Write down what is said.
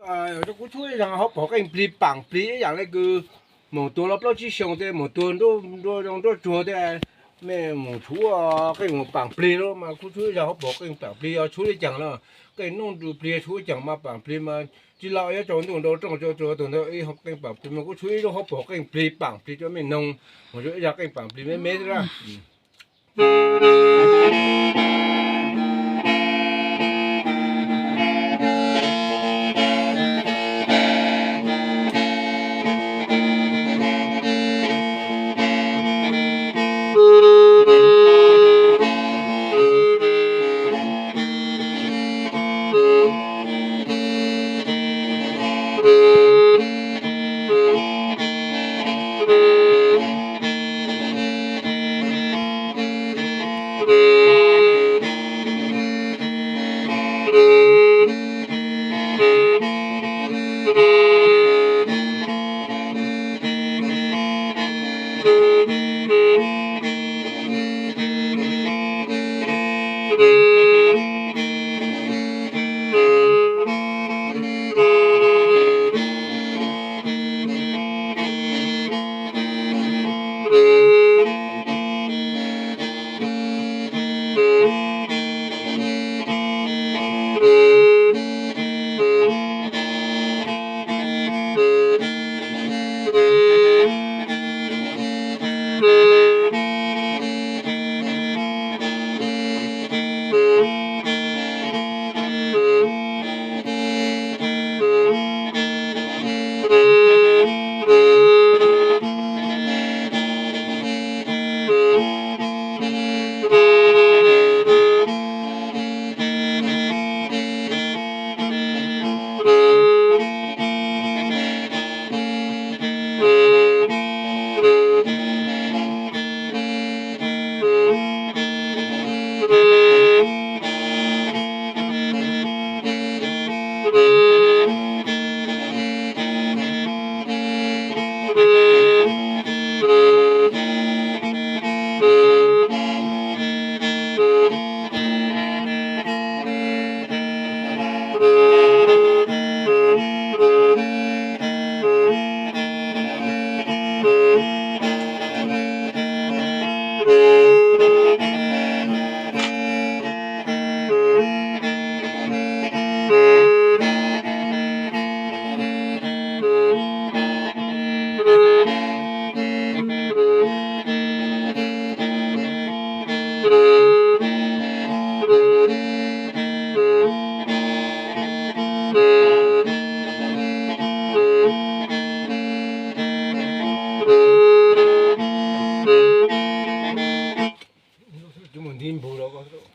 Kuv tshuab ib zag hauv paus qeej plig paam plig ib yaam le kws moog tuag lug plaub tsib xyoos tes moog tuag nruab zoo nruab tsuag tes, mej moog tshuab qeej moog paam plig lug mas kuv tshuab ib zag hauv paus qeej paam plig, yog tshuab le caag lug qeej nuj nrug plig tshuab caag mas paam plig mas tsi lug yuav tsaus ntuj nraug rooj tsuag tsuag tug ntawd ib hauv qeej paam plig mas kuv tshuab ib zag hauv paus qeej plig paam plig rua mej noog, moog tshuab ib zag qeej paam plig me me xwb na. Mus nti npug rau koj.